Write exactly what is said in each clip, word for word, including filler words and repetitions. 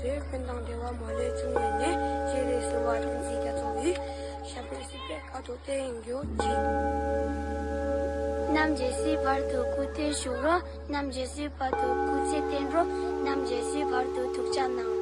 ཚེ་ཀུན་དང་བདེ་བ་མ་ལུས་འབྱུང་བའི་གནས། སྤྱན་རས་གཟིགས་དབང་བསྟན་འཛིན་རྒྱ་མཚོ་ཡི། ཞབས་པད་སྲིད་པའི་བཀའ་ཐོག་བརྟན་གྱུར་ཅིག་རྣམ་རྒྱལ་སྲིད་བར་དུ་སྐུ་བརྟན་བཞུགས་རོགས། རྣམ་རྒྱལ་སྲིད་བར་དུ་སྐུ་ཚེ་བརྟན་རོགས། རྣམ་རྒྱལ་སྲིད་བར་དུ་ཐུགས་ཅག་གནང་།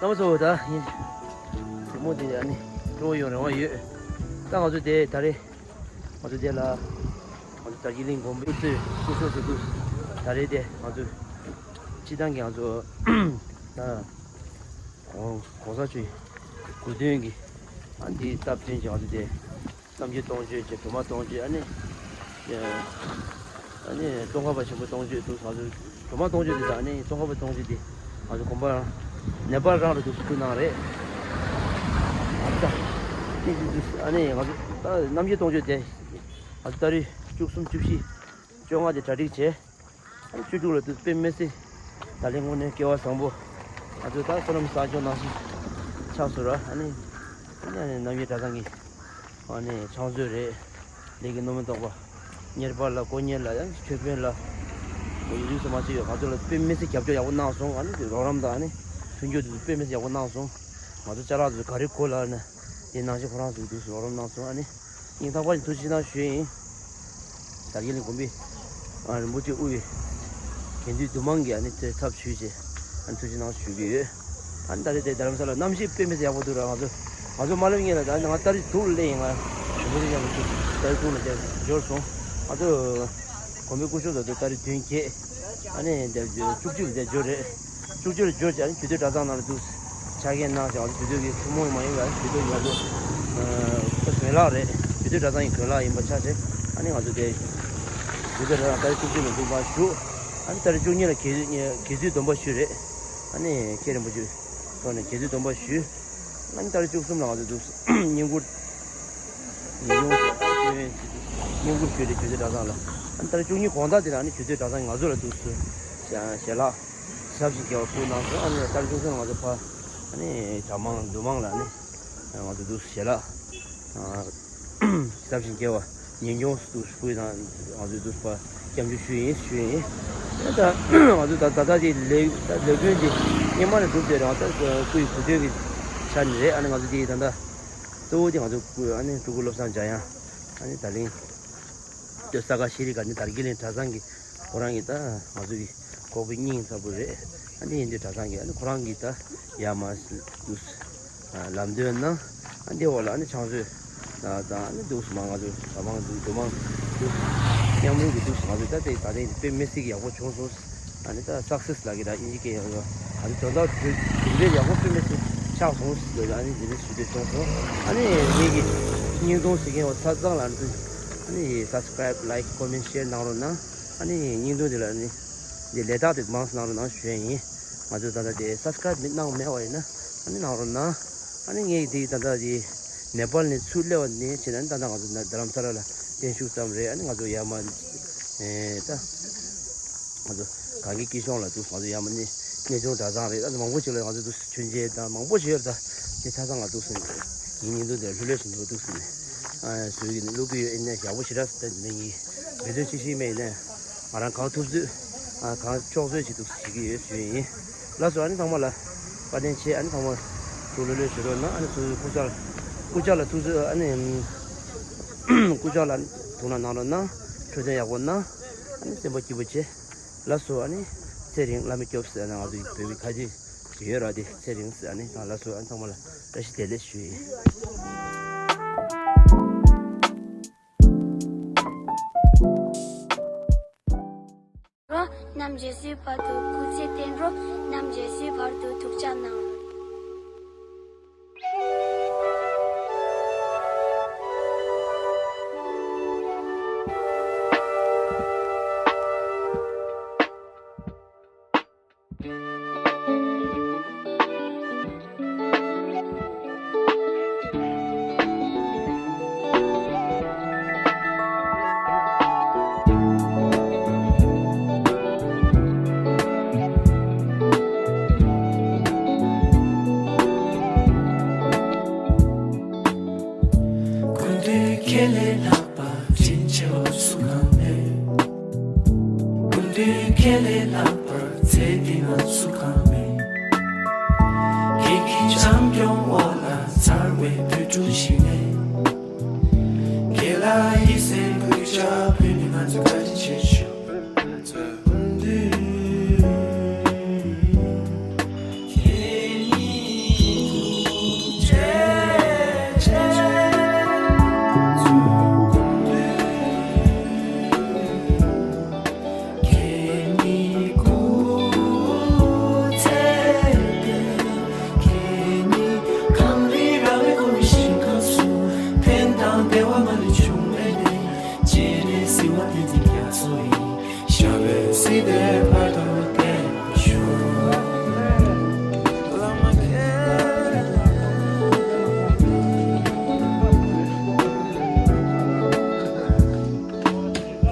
རྣམ་པ་ཚོ། ད་ཡིན། དེ་མོ་དེ་ཨ་ནི་སྤྲོ་བོ་ཡོང་རེ་བ་ཡོད། ད་ང་ཚོ་དེ་ད་རེས་ང་ཚོ་དེ་ལ་ང་ཚོ་དར་རྒྱས་གླིང་དགོན་པའི་སྐུ་ཚེ་སྐུ་གཤེགས་སུ་འདུག་ད་རེས་དེ་ང་ཚོ་སྤྱི་བཏང་གི་ང་ཚོ་ད་གོང་གོང་ས་མཆོག་གི་སྐུ་མདུན་གྱི་ཨ་འདི་སྟབས་བསྟུན་གྱི་ང་ཚོ་དེ། རྣམ་རྒྱལ་སྟོང་མཆོད་བཅས་སྒྲོལ་མ་སྟོང་མཆོད། ཨ་ནི་ཨ་ནི་ཙོང་ཁ་པ་ཆེན་པོ་སྟོང་མཆོད་འདུག་ང་ཚོ་སྒྲོལ་མ་སྟོང་མཆོད་དེ་དང་ཨ་ནི་ཙོང་ཁ་པ་སྟོང་མཆོད་དེ་ང་ཚོ་དགོན་པ་ནེ་པཱལ་རང་ལ་འདུག་སྐུ་གནང་རེད། ཨ་ཙ། ཨ་ནི་ང་ཚོ་ད་རྣམ་རྒྱལ་སྟོང་མཆོད་དེ་ང་ཚོ་ཏ་རིག་བཅུ་གསུམ་བཅུ་བཞི་བཅོ་ལྔ་དེ་གྲ་སྒྲིག་བྱས། ཨ་ནི་བཅུ་དྲུག་ལ་དུས་དཔེ་མི་སྲིད་ད་ལན་དངོས་གནས་སྐལ་བ་བཟང་པོ། ང་ཚོ་ད་བསོད་ནམས་བསགས་ཆོག་ནང་བཞིན་ཆགས་སོང་ར། ཨ་ནི་ཨ་ནི་རྣམ་རྒྱལ་གྲྭ་ཚང་གི་ཨ་ནི་ཕྱག་མཛོད་རེད། ལས་ཀྱི་སྣོད་མེད་རྟོགས་པ། གཉེར་པ་ལ་དཀོན་གཉེར་ལ་ཡང་ཆོས་དཔོན་ལ་ཡིན་དུས་སུ་མ་བྱས་ཡོད། ང་ཚོ་ལ་དཔེ་མི་སྲིད་རྒྱབ་སྐྱོར་ཡག་པོ་གནང་སོང་། ཨ་ནི་རོགས་རམ་དང་ཨ་ནི་མཐུན་འགྱུར་དུ་དཔེ་མི་སྲིད་ཡག་པོ་གནང་སོང་། ང་ཚོ་ཅ་ལག་དུ་ག་རེ་དགོས་ལ་ནི་དེ་ནང་བཞིན་ཁོ་རང་ཚོས་དུས་སུ་རོགས་རམ་གནང་སོང་། ཨ་ནི། སྙིང་ཐག་པ་ནས་ཐུགས་རྗེ་ཆེ་གནང་ཞུ་ཡིན། དར་རྒྱས་གླིང་དགོན་པའི་ཨ་རིན་པོ་ཆེ་དབུས་པའི་དགེ་འདུན་འདུས་མང་གིས་ཨ་ནི་དེ་ཚབ་ཞུས་བྱས་ཨ་ནི་ཐུགས་རྗེ་གནང་ཞུ་གི་ཡོད། ཨ་ནི་ད་རེས་དེ་རྡ་རམ་ས་ལ་གནམ་གཤིས་དཔེ་མི་སྲིད་ཡག་པོ་འདུག་ར། ང་ཚོ་ང་ཚོ་མ་སླེབས་སྔོན་ལ་ད་ང་ཏ་རིག་དྲུག་ལ་སླེབས་ཡིན། ང་རིན་པོ་ཆེ་མཉམ་དུ་ཏ་རིག་དྲུག་ལ་དེ་འབྱོར་སོང་། ང་ཚོ་དགོན་པའི་སྐུ་གཞོགས་ཚོ་ཏ་རིག་བདུན་བརྒྱད་ཨ་ནི་དེ་བཅུ་གཅིག་ལ་དེ་འབྱོར་རེད། བཅུ་གཅིག་ལ་འབྱོར་བྱས་ཨ་ནི་རྒྱུད་སྟོད་གྲྭ་ཚང་ནང་ལ་འདུག་ཆ་རྐྱེན་གནང་བྱས། ང་ཚོ་དེ་དུས་ཀྱི་ཐུན་མོང་མ་ཡིན་པ་དེ་དུས་ང་ཚོ་ཨ་གོས་ལག་རེད། དེ་དུས་གྲྭ་ཚང་གི་གོས་ལག་ཡིན་པ་ཆ་བྱས་ཨ་ནི་ང་ཚོ་དེ་དེ་དུས་གྲྭ་ཚང་ཏ་རིག་བཅུ་གཅིག་ལ་འདུག་མ་བཞུགས། ཨ་ནི་ཏ་རིག་བཅུ་གཉིས་ལ་དགེ་དགེ་ཚུལ་སྡོམ་པ་ཞུས་རེད། ཨ་ནི་མཁན་རིན་པོ་ཆེ་ཐོག་ནས་དགེ་ཚུལ་སྡོམ་པ་ཞུས། ཨ་ནི་ཏ་རིག་བཅུ་གསུམ་ལ་ང་ཚོ་འདུག་བསྙེན་བཀུར་ཉིན་ཡོངས་སུ་བསྙེན་བཀུར་ཞུས་རེད། དེ་དུས་གྲྭ་ཚང་ལ། ཨ་ནི་ཏ་རིག་བཅུ་གཉིས་དགོང་དག་དེ་ལ་ཨ་ནི་དེ་དུས་གྲྭ་ཚང་ང་ཚོ་ལ་འདུག་སུ་ཞལ་ལག་ཞབས་ཞུ་རྒྱལ་བ་སྐུ་གནང་སོང་། ཨ་ནི་ཏ་རིག་བཅུ་གསུམ་ང་ཚོ་ཕ་ཨ་ནི་གྲྭ་མང་འདུས་མང་ལ་ཨ་ནི་ང་ཚོ་འདུག་ཞལ་ལག་ཞབས་ཞུ་རྒྱལ་བ་ཉིན་སྐྱོང་སུ་སྐུ་དང་ང་ཚོ་འདུག་པ་སྐྱབས་འཇུག་ཞུ་ཡིན་ཞུ་ཡིན། ད་ང་ཚོ་ད་ད་ལྟ་ཅིག་ལས་ད་ལས་དོན་ཅིག་སྔོན་མ་ནས་སྒྲུབ་བསྡད་རེད། ད་སྐུ་ཡི་གོ་སྟོན་གྱི་ཆ་ནས་རེད། ཨ་ནི་ང་ཚོ་དེ་ད་ལྟ་གཙོ་བོ་དེ་ང་ཚོ་སྐུ་ཨ་ནི་སྤྲུལ་སྐུ་བློ་བཟང་འཇམ་དབྱངས་ཨ་ནི་ད་ལིང་སྟོད་ས་ག་ཤེས་རིག་ག་ནི་དར་རྒྱས་གླིང་གྲྭ་ཚང་གི་ཁོ་རང་གི་ད་ང་ཚོ་གི་ཁོག་པའི་སྙིང་ལྟ་བུ་རེད། ཨ་ནི་ཡིན་དུས་གྲྭ་ཚང་གི་ཨ་ནི་ཁོ་རང་གི་ད་ཡར་མར་དུ་ལམ་སྟོན་གནང་། ཨ་འདི་འོག་ལ་ཨ་ནི་ཕྱག་མཛོད་དང་ཨ་ནི་འདུག་སུ་མ་ང་ཚོ་གྲྭ་མང་འདུག་འདུ་མང་འདུག་མཉམ་རུབ་ཀྱི་འདུག་སུ་ང་ཚོ་ད་ལྟའི་ད་ལྟའི་དཔེ་མི་སྲིད་ཀྱི་ཡག་པོ་བྱུང་སོང་། ཨ་ནི་ད་སག་སེ་སི་ལབ་ཀྱི་ད་ཨིན་ཇི་སྐད་ཡོད། ཨ་ནི་དོན་དག་གྲུབ་འབྲས་ཡག་པོ་དཔེ་མི་སྲིད་ཆགས་སོང་ཟེར། ཨ་ནི་འདི་འདྲ་ཞུ་འདོད་བྱུང་སོང་། ཨ་ནི་ངེད་ཀྱི་སྙིང་སྟོང་ཟེར་མཁན་འོ་ས་གཙང་ལ་ཨ་ནི་ཨ་ནི་སབ་སི་ཀ་རའིབ་ལའིཀ་ཀོ་མེན་ཤེར་གནང་རོགས་གནང་། ཨ་ནི་སྙིང་སྟོང་འདི་ལ་ཨ་ནི་འདི་ལས་རྟགས་དེ་མང་ཙམ་གནང་རོགས་གནང་ཞུ་ཡ་ཡིན། ང་ཚོས་ད་ལྟ་དེ་སབ་སི་ཀ་རའིབ་མི་གནང་མེད་པ་ཡིན་ན་ཨ་ནི་གནང་རོགས་གནང་། ཨ་ནི་ངས་འདི་ད་ལྟ་འདི་ནེ་པཱལ་ནས་ཚུར་སླེབས་པ་ནས་བྱས་ན་ད་ལྟ་ང་ཚོ་ན་རྡ་རམ་ས་ལ་ལ་བརྟན་བཞུགས་ཙམ་རེད། ཨ་ནི་ང་ཚོ་ཡར་མར་ཨེ་ད་ང་ཚོ་གངས་སྐྱིད་སྐྱིད་གཤོངས་ལ་འདུག་ང་ཚོ་ཡར་མར་ནི་གནས་ཆུང་གྲྭ་ཚང་རེད། ཨ་ནི་མང་པོ་ཞིག་ལ་ང་ཚོ་འདུག་མཆོད་མཇལ་དང་མང་པོ་ཞིག་ཡོད། ད་དེ་ཆ་ཚང་ང་འདུག་ཟིན་ཡིན་ཉིན་འདུག་དེ་ལྷོད་ལྷོད་ཞིག་འདུག་འདུག་ཟིན་ནས་ཨ་བཟོས་ཀྱི་ནི་བླུག་གི་ཡོད། ཨེ་ནས་ཡག་པོ་ཞེ་དྲག་ཟེར་ནས་ཡིན། མི་དོན་ཆེ་ཤོས་མེད་ནས་ང་རང་གང་ཐུབ་ཚོད་ཨ་གང་ལྕོགས་ཚོད་ཅིག་འདུག་བྱེད་ཀྱི་ཡོད་ཞུ་ཡིན། ལགས་སོ། ཨ་ནི་ཚང་མ་ལ་བཀའ་དྲིན་ཆེ། ཨ་ནི་ཚང་མ་ཐུགས་ལྷོད་ལྷོད་བྱེད་རོགས་གནང་། ཨ་ནི་སོ་སོའི་སྐུ་ཕྱག་སྐུ་ཕྱག་ལ་ཐུགས་ཚོད་ཨ་ནི་སྐུ་ཕྱག་ལ་ཐུགས་སྣང་གནང་རོགས་གནང་། འཕྲོད་བསྟེན་ཡག་པོ་གནང་། ཨ་ནི་སེམས་པ་སྐྱིད་པོ་བྱེད། ལགས་སོ། ཨ་ནི་ཚེ་རིང་བླ་མས་སྐྱོབས་ཟེར་ན་ང་ཚོ་བོད་པའི་ཁ་ཆེ་ཡོད་ར། དེ་ཚེ་རིང་ཟེར། ཨ་ནི་ལགས་སོ། ཨ་ནི་ཚང་མ་ལ་བཀྲ་ཤིས་བདེ་ལེགས་ཞུ་ཡིན། རོགས། རྣམ་རྒྱལ་སྲིད་བར་དུ་སྐུ་ཚེ་བརྟན་རོགས། རྣམ་རྒྱལ་སྲིད་བར་དུ་ཐུགས་ཅག་གནང་། ཁྱེད་ལས་ལྷག་པ་དྲིན་ཆེ་བ་སུ་གང་མེད། སྐུ་མདུན་ཁྱེད་ལས་ལྷག་པར་ཚེ་འདི་ན་སུ་གང་མེད། ཁྱེད་ཀྱི་བྱམས་སྐྱོང་འོག་ལ་འཚར་བའི་བོད་ཕྲུག་ཞིག་ནས། ཁྱེད་ལ་ཡིད་སེམས་གུས་ཕྱག་ཕུལ་ནས་ང་ཚོ་བཀའ་དྲིན་ཆེ་ཞུ། ཞབས་པད་སྲིད་མཐའི་བར་དུ་བརྟན་པར་བཞུགས།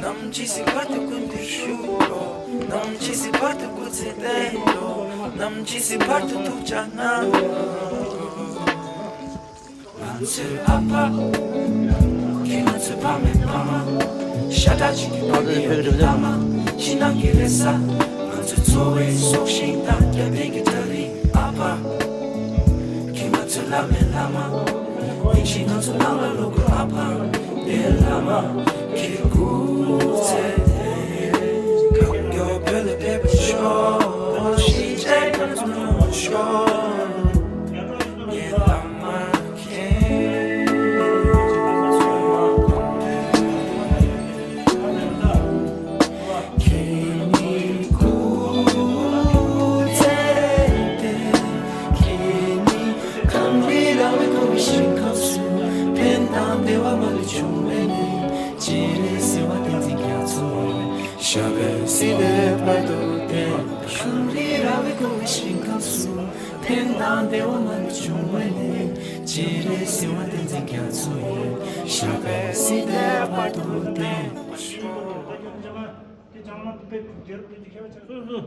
ནམ་འཆི་སྲིད་བར་དུ་ཀུན་ཏུ་བཞུགས་རོགས། ནམ་འཆི་སྲིད་བར་དུ་སྐུ་ཚེ་བརྟན་རོགས། ནམ་འཆི་སྲིད་བར་དུ་ཐུགས་ཅག་གནང་རོགས། ང་ཚོའི་ཨ་ཕ། ཁྱེད་ང་ཚོའི་ཕ་མའི་ཕ་མ། ཤ་ཁྲག་གཅིག་གི་བུ་ཡོད་པའི་བླ་མ། ཕྱི་ནང་གི་རེ་ས། ང་ཚོའི་འཚོ་བའི་སྲོག་ཤིང་དང་རྒྱབ་རྟེན་གྱི་གྲ་སྒྲིག་ཨ་ཕ། ཁྱེད་ང་ཚོའི་བླ་མའི་བླ་མ། ཡིན་ཕྱིན་ང་ཚོ་ནང་ལ་ལོག་དགོས་ཨ་ཕ། དེ་བླ་མ། ཁྱེད་སྐུ་ཚེ་བརྟན། གང་མགྱོགས་བོད་ལ་ཕེབས་པར་ཤོག་ཤེས་བྱའི་ཁམས་གསུམ་ལ་ཤོག་ངའི་བླ་མ། ཞབས་པད་སྲིད་མཐའི་བར་དུ་བརྟན། ཁམས་རི་ར་བའི་སྐུ་ཞིང་ཁམས་སུ། ཕན་དང་བདེ་བ་མ་ལུས་འབྱུང་བའི་གནས། སྤྱན་རས་གཟིགས་དབང་བསྟན་འཛིན་རྒྱ་མཚོ་ཡི། ཞབས་པད་སྲིད་མཐའི་བར་དུ་བརྟན། དེ་ཚང་མ་དཔེ་དེར་དཔེ་ཅིག་ཁྱད་པར་ཆེ་སོ་སོ་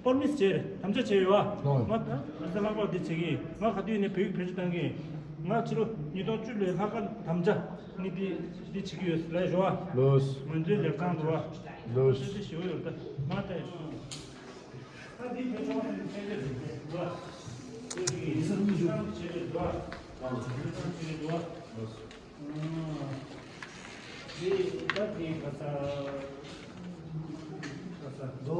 པར་མིས་བྱས་དམ་བཅའ་བྱས་ཡོད་བ། ང་ད་ལྷག་པར་འདི་བྱེད་ཀྱི་ཡིན། ང་ག་དུས་ནས་བོད་ཡིག་བེད་སྤྱོད་བཏང་གི་ཡིན། ང་ཕྱི་ལོ་ཉིས་སྟོང་བཅུ་ལོའི་ལྷག་དཀར་དམ་བཅའ་ནི་འདི་འདི་བྱེད་ཀྱི་ཡོད་ལ་ཞོ་བ། ལོས། ང་ཚོའི་ལེགས་བཏང་འདུག་བ། ལོས། ཚོད་འཛིན་ཞུ་ཡོད་ད་ང་ད་ཡོད། ད་འདི་བེད་སྤྱོད་བཏང་གི་ཡིན་ད། ཡིན་ས་མི་འཇུག་བྱེད་ཀྱི་འདུག་བ། ལོས། འདི་ད་འདི་ག་ས་ག་ས་མདོ་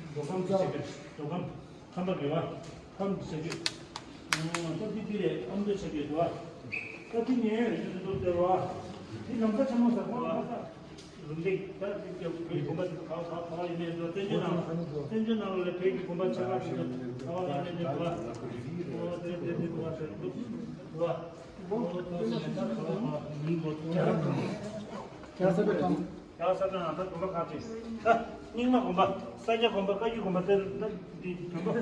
མདོ་ཁམས་ཀྱི་ཆེད་དུ་མདོ་ཁམས་ཁམས་པ་དགེ་བ་ཁམས་ཀྱི་ཆེད་དུ། ད་འདི་འདི་རེད། ཨ་མདོ་ཆེད་དུ་འདུག་བ། ད་འདི་ཉན་ཡོད་རེད། ཅུང་ཙམ་སྟོར་བ། འདི་ནམ་མཁའ་ཆེན་མོ་ཟེར་གོང་ལ་ཁ་ས་རུམ་འདེགས། ད་འདི་གི་གོམ་པ་ག་ག་ག་ཡིན་ནས་འགྲོ། བཙན་བྱོལ་ནང་བཙན་བྱོལ་ནང་ལ་བོད་ཀྱི་གོམ་པ་ཆེ་ཁག་ཅིག་འདུག་ཨ་བ་ལ་ནས་འདུག་བ། ཨོ་དེ་དེ་དེ་འདུག་བ་ཟེར་འདུག་འདུག་བ། རྒྱལ་ས་པའི་ཁམས། རྒྱལ་ས་པའི་ནང་ད་དགོན་པ་ཁག་ཅིག་ད་རྙིང་མ་དགོན་པ། ས་སྐྱ་དགོན་པ། བཀའ་བརྒྱུད་དགོན་པ། དེ་ད་འདི་དགོན་པ་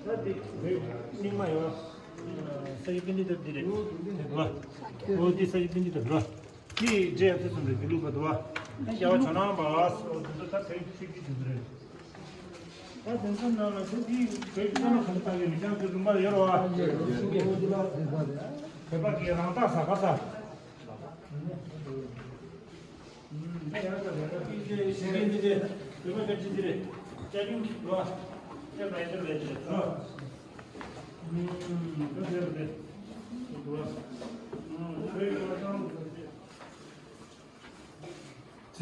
ད་འདི་རྙིང་མ་ཡོད། ས་སྐྱ་པཎྜི་ཏ་འདི་རེད། དེ་དགོན་པ། འོ་འདི་ས་སྐྱ་པཎྜི་ཏ་དགོན་པ། འདི་རྗེ་ཡབ་སྲས་གསུམ་རེད། དགེ་ལུགས་པ་འདུག་བ། རྒྱལ་བ་ཇོ་ནང་པ། འོ་འདི་ཚོ་ད་བོད་ཀྱི་ཆོས་བརྒྱུད་དེ་ཚོ་རེད། ད་དེང་སང་ནང་ལ་དེ་འདི་བོད་ཀྱི་བསམ་བློ་གང་བཏང་ཡོད་མི་རྐྱང་གི་ལུང་པ་ཡོད་རེད་བ། བོད་པ་གི་རང་རྟགས་ས་ག་ས། ད་ཡང་ད་རེ་རེ་པི་ཇེ་ཞེ་གེ་མི་ཇེ་བོད་པ་ག་ཅི་ཟེར་རེད། ཅ་ཅུང་གི་འགྲོ་བ། ཅ་བའི་ཅ་བའི་ཅ་འགྲོ་བ། ཨུམ་ད་རེ་རེ་འགྲོ་བ། ཨུམ་ཆོས་ཡོད་ཙང་། དེ་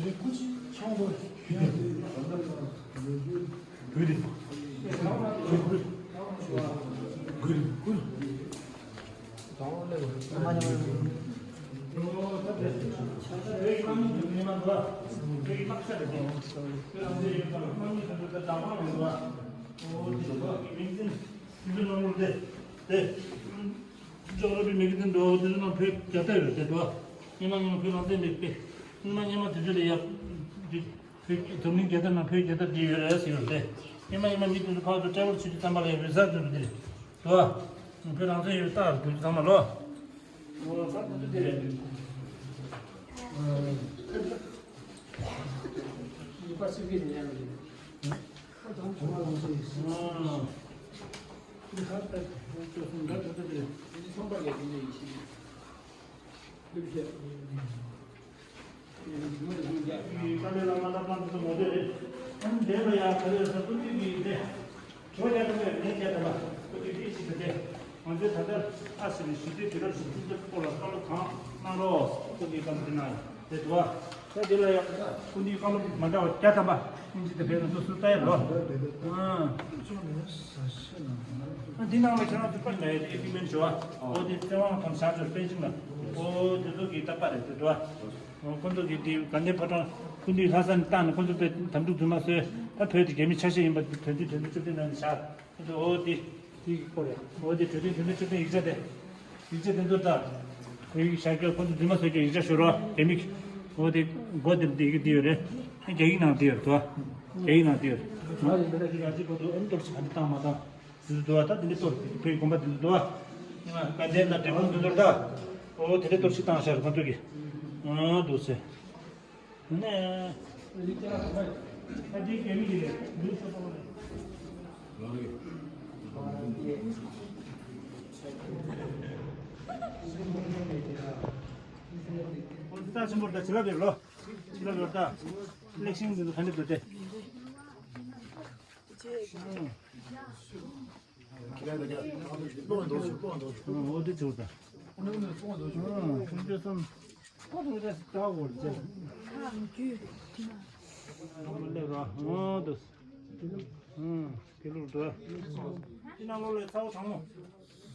རིང་སྐུ་མཁྱེན་ཆང་བོ་བུ་དེ། བུ་དེ། བུ་དེ། བུ་དེ། ཇོ་བོ་རབ་རིབ་མི་གི་དེ་འགྲོ་དེ་ནང་བོད་རྒྱ་ཐག་ཡོད་དེ་འགྲོ། སྔོན་མ་སྔོན་མ་བོད་རང་བཙན་མེད་པས། སྔོན་མ་སྔོན་མ་དེ་ཚོ་ལ་ཡ། བོད་འཛམ་གླིང་རྒྱལ་ཁབ་ནང་བོད་རྒྱལ་ཁབ་དེ་ཡོད་རེད་ཟེར་ཡོད་དེ། སྔོན་མ་སྔོན་མ་མི་དེ་ཚོ་ཕར་ཚུར་ཊེ་རོ་བྱེད་དུས་ཙམ་པ་ལ་ཡ་བི་ཟ་འཛུལ་དེ་རེད། དུ་བ། བོད་རང་བཙན་ཡོད་རྟགས་འཛུལ་དུས་ཙམ་པ་ལོ། ཨོ་ད་དེ་ཚོ་དེ་རེད། ཨ། ཡུ་ཀ་སི་ཀི་ནས་ཡང་རེད། ཨ། ཁ་ད་ཁོ་ཚོ་འདྲ་ད་ད་དེ་རེད། དེ་ཚོ་ཚོང་པ་ལས་དེ་འདྲ་ཡིན་ཞིག་ཏཱ་ལའི་བླ་མ་ལྷ་ཁང་དུ་ངོ་སྤྲོད་རེད། ཨ་ནི་འདས་ལ་ཡང་ག་རེ་ཟེར་ཀུན་འདུས་ཀྱི་སྡེ། ཇོ་རྒྱལ་དམ་པས་ལན་བརྒྱད་དམ་པ་ཀུན་འདུས་སྡེ་ཞིག་ཏུ་སྟེ། ང་ཚོས་ད་ལྟ་ཨ་ཟེར་ནས་ཞི་བདེའི་དུས་རབས་ཤིག་འཛིན་སྐྱོང་སྐོར་ལ་བཀའ་སློབ་གང་གནང་རོགས་ཀུན་འདུས་བཀའ་སློབ་དེ་གནང་ཡོད་རེད་འདུག་བ། ད་དེ་ལ་ཡང་ཀུན་འདུས་བཀའ་སློབ་མ་འདྲ་བ་བརྒྱ་ཐམ་པ་ཨིན་ཇི་དང་བོད་ནང་སོ་སོར་ལྟ་ཡ་རོ། ཨང་། འདི་ནང་ལ་ཁྱེད་རང་ཚོ་པར་འདྲ་ཡ་དེ་ཨེ་པི་མེན་ཞུ་བ། ཨོ་དེ་བཙན་དབང་ཁམས་བཞག་ཆོག་པེ་ཅིང་ལ། ཨོ་དེ་ཚོ་གི་ད་པར་རེད་དེ་འདུག་བ། ཁོང་ཚོ་གིས་འདི་དགའ་ལྡན་ཕོ་བྲང་ཀུན་འདུས་ལྷ་ས་ནས་བཏང་ནས་ཁོང་ཚོ་དཔེ་དམ་ཕྲུག་རྫུན་མ་བཟོས། ད་བོད་དེ་རྒྱ་མི་ཆ་ཤས་ཡིན་པ་དེ་དོན་ཚན་དོན་ཚན་བཅུ་བདུན་ནང་ནས་བཞག་ཁོང་ཚོ་འོ་དེ་དེ་གི་སྐོར་རེད། འོ་དེ་གྲོས་མཐུན་དོན་ཚན་བཅུ་བདུན་ཡིག་ཆ་དེ། ཡིག་ཆ་དེ་ཚོ་ད་བོད་ཡིག་བཞག་རྒྱུ་ཁོང་ཚོ་རྫུན་མ་བཟོ་རྒྱུ་ཡིག་ཆ་ཤོར་བ་རྒྱ་མི་གི། འོ་དེ་མགོ་དེ་འདི་གི་འདི་ཡོད་རེད། རྒྱ་ཡིག་ནང་འདི་ཡོད་རེད་དོ། རྒྱ་ཡིག་ནང་འདི་ཡོད་རེད། ང་རེ་འདི་ལ་གི་ཡང་ཅིག་གོ་དུ་ཨེམ་གཏོར་ཞིག་ག་འདི་བཏང་མ་བཏང་། དེ་ཚོ་འདུག་བ། ད་དེ་འདྲའི་གཏོར་བོད་དགོན་པ་དེ་ཚོ་འདུག་བ། ཡིན་ན་དགའ་ལྡན་དང་འབྲས་སྤུངས་དེ་ཚོར་ད། འོ་དེ་འདྲའི་གཏོར་ཞིག་བཏང་ཤག་ཁོང་ཚོ་གིས། ཨ་འདུག་ཟེར། ནས། ཨ་དེ་རྒྱ་མི་གི་རེད་འདུག་ཟེར་གཏོང་རེད། འོ་དེ་རྩ་ཆེན་པོ་རེད་ད། བྱིན་རླབས་ཡོད་ལོ། བྱིན་རླབས་ཡོད་ད། གླེགས་ཤིང་དེ་ཚོ་ག་འདྲ་འདུག་སྟེ། འོ་དེ་ཚོ་ད། ཁྱོད་ཚོ་སམ། ཁོ་ཚོ་རེ་ལྟ་བོར་ཅེ། ཁ་རྒྱུ། ལེགས་ར། འོ་དེ། དེ་ལུགས་དུ། དེ་ནང་ལོགས་ལ་ཚ་བོ་གྲང་མོ།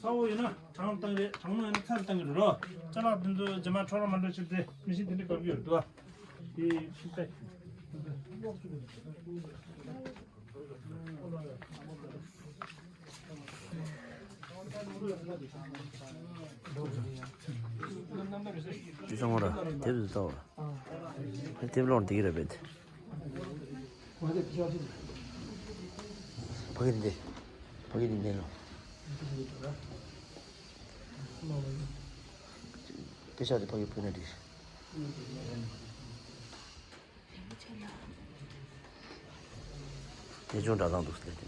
ཚ་བོ་ཡིན་ན་གྲང་བཏང་རེད། གྲང་མོ་ཡིན་ན་ཚ་བཏང་གི་རེད་རོ། ཅ་ལག་དེ་ཚོ་རྗེས་མ་འཕྲོ་ར་མ་འགྲོ་ཕྱིར་དེ་མི་ཤིན་དེ་འདྲ་བབས་ཡོད་དོ། དེ་ཕྱིར་ཏེ། དེ་ཚང་མ་ར་དེབ་ཏུ་ལྟ་བ། དེབ་ལོག་འདི་ར་བེད། ཕ་གི་འདི། ཕ་གི་འདི་འདི་ལོ། དཔེ་ཆ་དེ་ཕ་གི་བོད་ནས་འདི། དེ་ཅུང་འདྲ་ཐང་འདུག་ཟེར་ཏེ།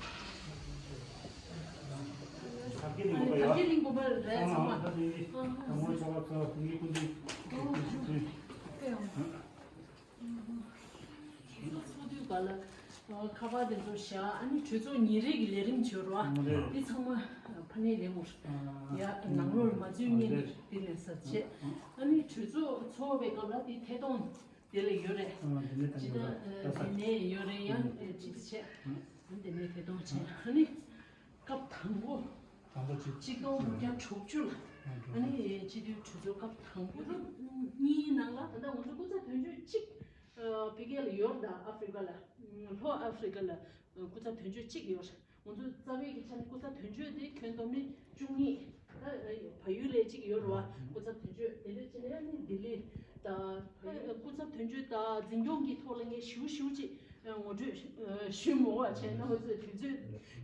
ཚོགས་དུས་ག་ལ། ཁ་པར་དེ་ཚོ་བཞག་ཨ་ནི་གྲོས་ཚོགས་ཉིན་རེ་གི་ལས་རིམ་བྱོས་རོགས། འདི་ཚང་མ་ཕ་ནས་ལེན་འོར། ཡ་ནང་ལོར་མ་འཛུལ་ཉིན་འདི་ནས་ས་བྱེད། ཨ་ནི་གྲོས་ཚོགས་ཚོགས་པའི་སྐབས་ལ་དེ་ཐད་གཏོང་དེ་ལ་ཡོད་རེད། ཅི་ད་དེ་ནས་ཡོད་རེད། ཡང་ཅི་ད་བྱེད། ཨ་ནི་དེ་ནས་ཐད་གཏོང་བྱེད་ཨ་ནི། སྐབས་དང་པོ། དང་པོ་ཅི། ཆིག་སྟོང་དགུ་བརྒྱ་དྲུག་ཅུ་ལ། ཨ་ནི་སྤྱི་འཐུས་གྲོས་ཚོགས་སྐབས་དང་པོ་དང་གཉིས་ནང་ལ་ད་ལྟ་ང་ཚོ་སྐུ་ཚབ་དོན་གཅོད་གཅིག་ཨ་ཕ་གི་ལ་ཡོད་རེད། ད་ཨ་ཧྥི་རི་ཀ་ལ། ལྷོ་ཨ་ཧྥི་རི་ཀ་ལ་སྐུ་ཚབ་དོན་གཅོད་གཅིག་ཡོད་རེད། ང་ཚོ་རྩ་བའི་གི་ཆ་ནས་སྐུ་ཚབ་དོན་གཅོད་དེ་ཁྱོན་བསྡོམས་ནི་བཅུ་གཉིས། ད་བལ་ཡུལ་ལ་གཅིག་ཡོད་རེད་བ། སྐུ་ཚབ་དོན་གཅོད་དེ་འདྲ་བྱས་ནས་ནི་ལྡི་ལི་ད་བལ་ཡུལ་སྐུ་ཚབ་དོན་གཅོད་ད་འཛིན་སྐྱོང་གི་ཐོག་ལ་ངས་ཞུ་ཞུ་ཅིག་ངོ་སྤྲོད་ཞུ་མོ་བ་བྱས་ན་འོ་ཚོད་དུས་ཚོད་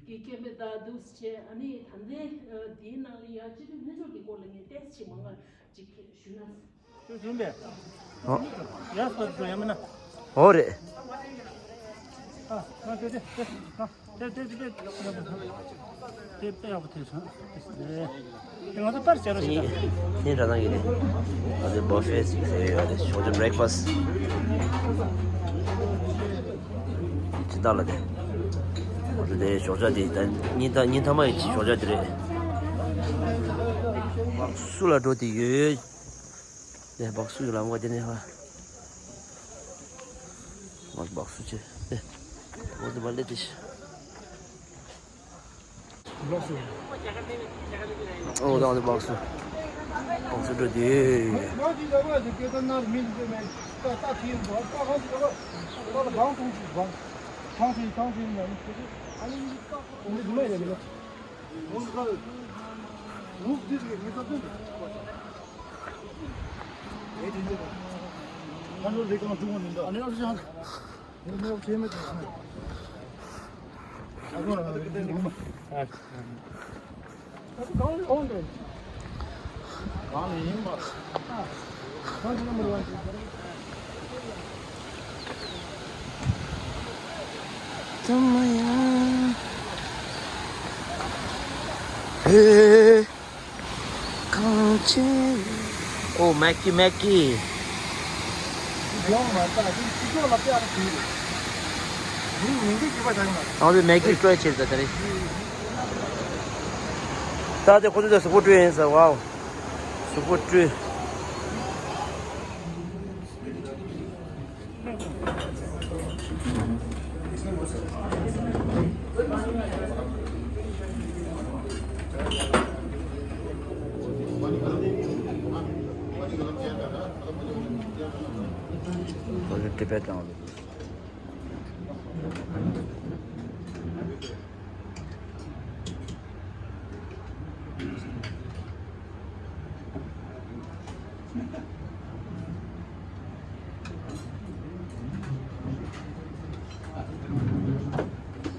ཀྱི་སྐད་མེད་ད་འདུག་བྱས། ཨ་ནི་ད་ལྟའི་དེའི་ནང་ལ་ཡང་སྤྱི་འཐུས་ལྷན་ཚོགས་ཀྱི་སྐོར་ལ་ངས་ཏེས་ཅིག་མང་ང་ཅིག་ཞུ་ན། ཞུ་ཞུ་མེད། ཨོ། ཡ་སོ་སོ་ཡ་མིན་ན། ཨོ་རེད། ཨ་ཨ་དེ་དེ་དེ་ཨ་དེ་དེ་དེ་དེ་དེ་དཔེ་ཡག་པོ་དེ་སོང་། དེ་ང་ཚོ་པར་བྱེད་རོགས་བྱེད་དང་། ངས་འདྲ་ཐང་གི་རེད། ང་ཚོའི་བྷ་ཧྥེ་ཟིག་ཟེར་ཡོད་རེད། ཞོགས་ཇ་བྷི་རེག་ཕ་སི་ཇི་ལྟར་ལ་དེ། ང་ཚོ་དེ་ཞོགས་ཇ་དེ་ད་ཉིན་ད་ཉིན་ཐ་མ་ཡི་ཞོགས་ཇ་དེ་རེད། སུ་ལ་འགྲོ་དེ་ཡོད། དེ་སྦག་སུ་ཡོད་ལ་མགོ་དེ་ནས་ཧ། ང་སྦག་སུ་ཆེ་དེ། ང་ཚོ་མ་ལེ་དེ་ཤི། ལོགས་སུ། ཨོ་ད་ང་ཚོ་སྦག་སུ། སྦག་སུ་འགྲོ་དེ། ཙམ་ཡང་། ཧེ། གངས་ཅན། ཨོ་མེག་གི་མེག་གི། ཡོང་མ་ད་དེ་སྤྱི་ཚོགས་ལ་དཔེ་ཨ་རི་ཁུལ་རེད། མི་མི་འདི་གི་པ་ཆགས་མ་རེད། ཨང་དེ་མེག་གི་སྤྲོད་ཆེ་ད་ད་རེད། ད་དེ་ཁོ་ཚོ་དེ་གཟུགས་པོ་སྤྲོད་ཡིན་ཟེར། ཝའོ། གཟུགས་པོ་སྤྲོད།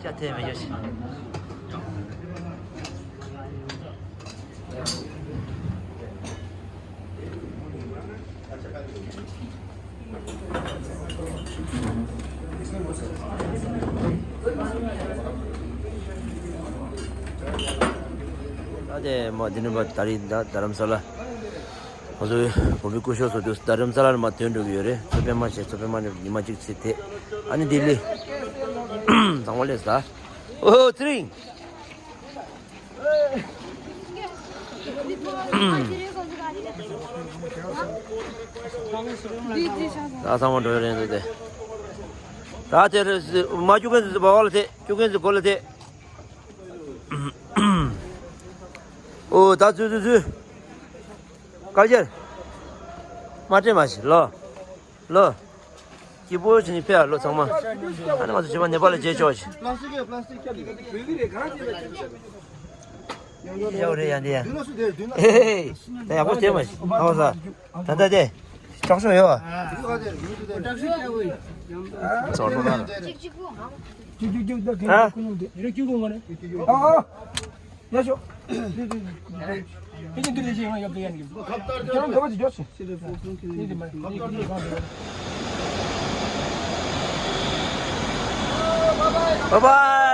ཤ་ཐེ་མི་ཡོད་ཤི། ད་དེ་མ་དེ་ནི་མ་ད་རིང་ད་རྡ་རམ་ས་ལ། ང་ཚོའི་བོད་མི་སྐུ་ཞབས་ཚོ་དུས་རྡ་རམ་ས་ལ་ནས་མ་ཐོན་འགྲོ་གི་ཡོད་རེད། ཚོ་པད་མ་བྱས། ཚོ་པད་མ་ནས་ཉི་མ་གཅིག་ཚེ་ཐེ། ཨ་ནི་ལྡི་ལི། ཚང་མ་སླེབས་ས། ཨོ་ཚེ་རིང་། ད་ཚང་མ་འགྲོ་ཡ་རེད་འདུག་སྟེ། ད་དེ་རེད། མ་སྐྱུག་མཁན་ཚོ་བ་བ་ལ་ཐེ། སྐྱུག་མཁན་ཚོ་གོ་ལ་ཐེ། ཨོ་ད་ཚུ་ཚུ་ཚུ། དཀར་རྒྱལ། མ་སྤྲད་མ་ཤི་ལོ། ལོ། སྐྱིད་པོ་བྱས་ནས་ཕེབས་ཨ་ལོ་ཚང་མ། ཨ་ནི་ང་ཚོ་བྱེས་པ་ནེ་པ་ལ་མཇལ་ཆོག་ཤི། ཡག་རེད་ཡ་འདི་ཡ། ཧེ་ཧེ། ད་ཡག་པོ་བྱས་མ་ཤི། ཨ་བ་ས། ད་ལྟ་དེ། ལྕགས་ཤོག་ཡོད་བ། ཙོ་ལོ་ན། ཅིག་ཅིག་པོ། ཨ། ཨ། ཨ། ཡ་ཤོག Bye bye.